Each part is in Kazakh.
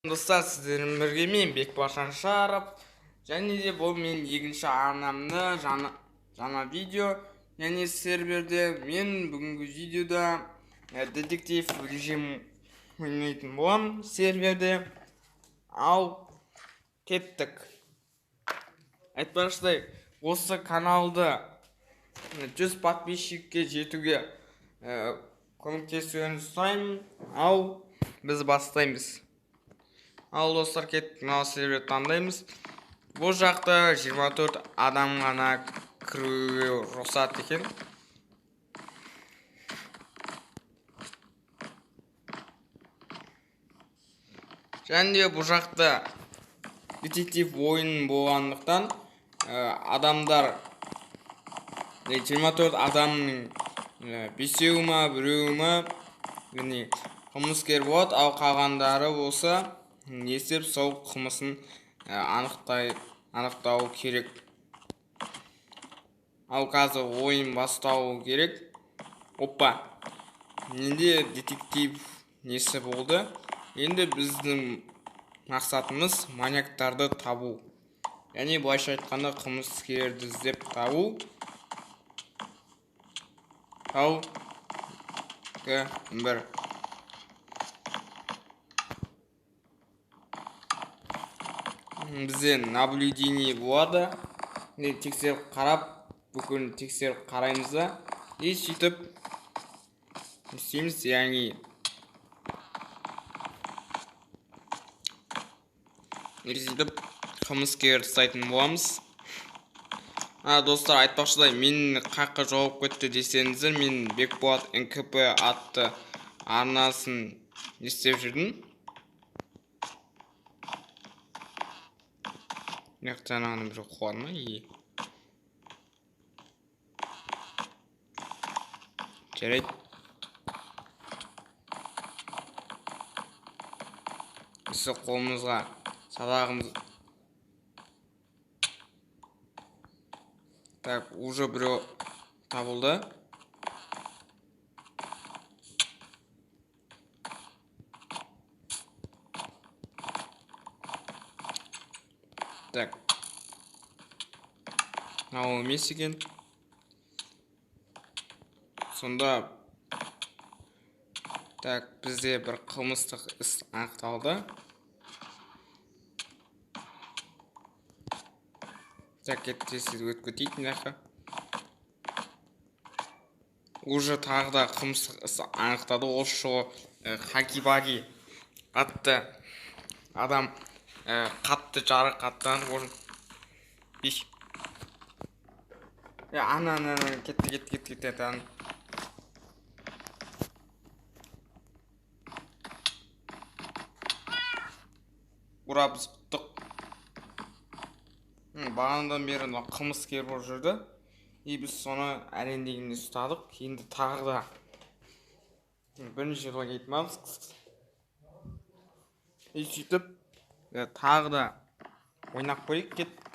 Достар, сіздермен бірге мен Бекболат Шаншаров, және де бұл мен екінші арнамда жаңа видео, және серверде мен бүгінгі видеода детектив режим ойнайтын боламын серверде. Ал кеттік. Айтпақшыдай, осы каналды 100 подписчикке жетуге көмектесуіңізді сұраймын. Ал біз бастаймыз. Ал достар, кеттік, мына серверді таңдаймыз. Бұл жақта 24 адам ғана кіруге рұқсат екен. Және де бұл жақта детектив ойын болғандықтан, адамдар, 24 адамның бесеуі ма, біреуі ма, яғни қылмыскер болады, ал қалғандары болса не істеп сол қылмысын анықтау керек. Ал қазір ойын бастау керек. Опа, менде детектив несі болды. Енді біздің мақсатымыз маньяктарды табу. Яғни былайша айтқанда қылмыскерді іздеп табу. Тау, екі, бір. Бізде наблюдение болады. Не тексеріп қарап, бүкіл тексеріп қараймыз да. И сөйтіп не істейміз, яғни сөйтіп қылмыскерді ұстайтын боламыз. Достар, айтпақшыдай, мен қаққа жауап кетті десеңіздер, мен Бекболат НКП атты арнасын не істеп жүрдім. Жаңағыны бір қуады ма? Е. Жарайды. Біз қолымызға садағымыз. Так, уже біреу табылды. Так. Мынау емес екен. Сонда так, бізде бір қылмыстық іс анықталды. Так, тез өтіп кетейік мына жаққа. Уже тағы да қылмыстық іс анықтады. Осы жолы Хакибаги атты адам қатты жарақаттанып, еш. Ана, ана, ана, кетті, кетті, кетті, кетті, ана. Ура, біз ұттық. Бағанадан бері мына қылмыскер болып жүрді. И біз соны әрең дегенде ұстадық. Енді тағы да бірнеше жылға кетіп қаламыз. И сөйтіп тағы да ойнап көрейік, кеттік.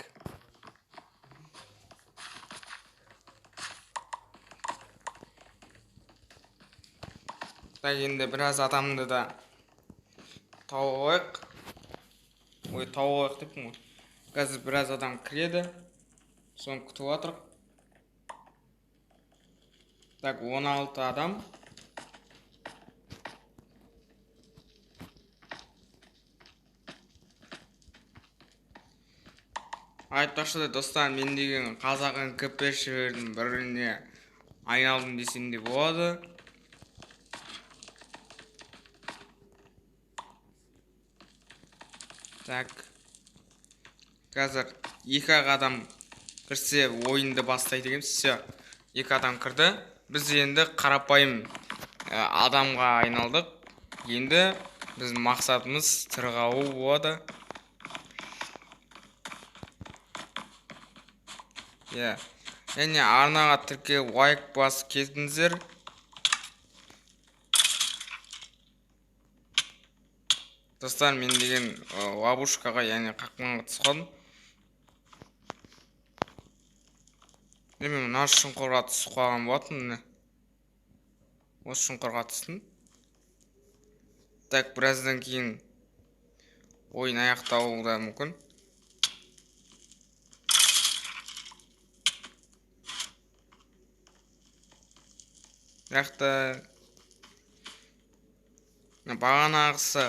Так, енді біраз адамды да тауып алайық. Ой, тауып алайық деппін ғой. Қазір біраз адам кіреді. Соны күтіп жатырық. Так, 16 адам. Айтпақшы да, достар, мен деген қазақ НКП-шілердің біріне айналдым десем де болады. Так. Қазір екі ақ адам кірсе ойынды бастайды екенбіз. Всё, екі адам кірді. Біз енді қарапайым адамға айналдық. Енді біздің мақсатымыз тірі қалу болады. Иә. Және арнаға тіркеліп лайк басып кетіңіздер. Достар, мен деген ловушкаға, яғни қақпанға түсіп қалдым. Мен мына шұңқырға түсіп қалған болатынмын, міне. Осы шұңқырға түстім. Так, біраздан кейін Ойын аяқталуы да мүмкін. Бірақ та бағанағысы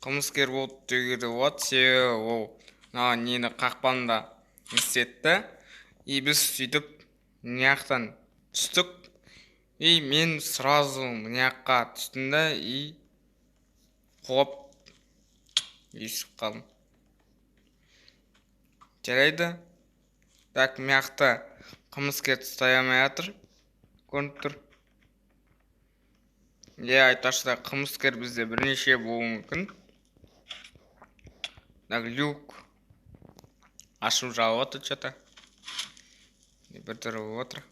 қылмыскер болды деуге де болады, себебі ол мына нені қақпаны да істетті. И біз сөйтіп мына жақтан түстік. И мен сразу мына жаққа түстім да и құлап есіп қалдым. Жарайды. Так, мына жақта қылмыскер ұстай алмай жатыр. Көрініп тұр. Иә, айтпақшы да, қылмыскер бізде бірнеше болуы мүмкін. Так, люк ашып жауып отыр что-то. Бір түрі болып отыр.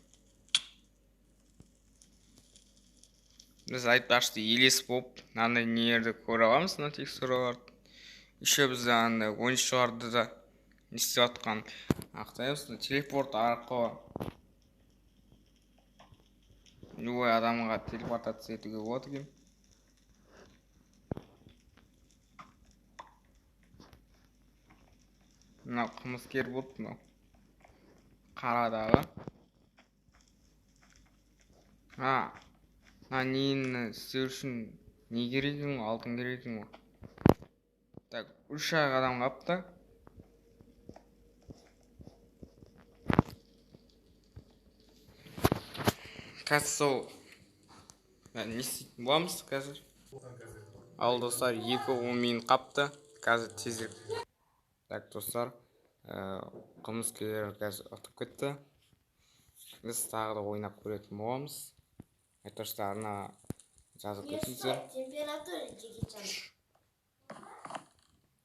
Біз айтпақшы елес болып мынандай нелерді көре аламыз, мына текстураларды. Еще біз андай ойыншыларды да не істеп жатқанын анықтаймыз. Телепорт арқылы любой адамға телепортация етуге болады екен. Мынау қылмыскер болды, мынау қарадағы. Мына нені істеу үшін не керек екен ғой, алтын керек екен ғой. Так, 3 ақ адам қалыпты. Қазір сол не істейтін боламыз қазір. Ал достар, 2-10 минут қапты. Қазір тезірек. Так, достар, қылмыскерлер қазір ұтып кетті. Біз тағы да ойнап көретін боламыз. Айтпақшы, арна жазып кетіңіздер.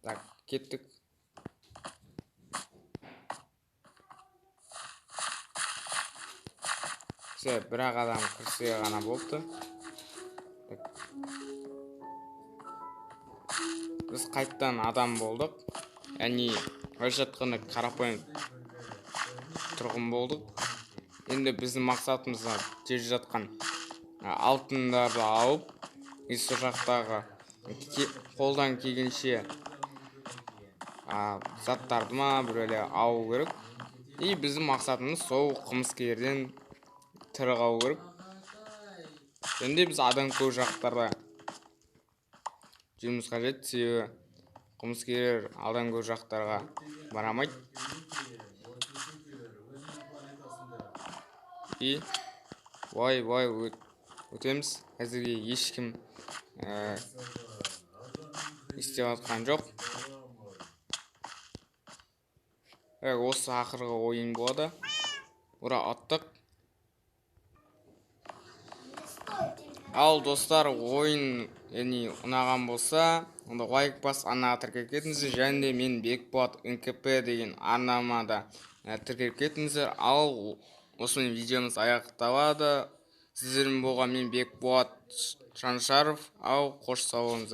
Так, кеттік. Все, бір-ақ адам кірсе ғана болыпты. Так. Біз қайттан адам болдық. Яғни, былайша айтқанда қарапайым тұрғын болдық. Енді біздің мақсатымыз жерде жатқан алтындарды алып, и сол жақтағы қолдан келгенше заттарды ма біреулер алу керек. И біздің мақсатымыз сол қылмыскерден тірі қалу керек. Енді біз адам көп жақтарда жүруіміз қажет, себебі қылмыскерлер адам көп жақтарға барамайды. И былай өтеміз. Әзірге ешкім істеп жатқан жоқ. Осы ақырғы ойын болады. Ура, аттық. Ал достар, ойын яғни ұнаған болса, онда лайк бас, арнаға тіркеліп кетіңіздер. Және де мен Бекболат НКП деген арнама да тіркеліп кетіңіздер. Ал осымен видеомыз аяқталады. Сіздермен болған мен Бекболат Шаншаров. Ал қош сау болыңыздар.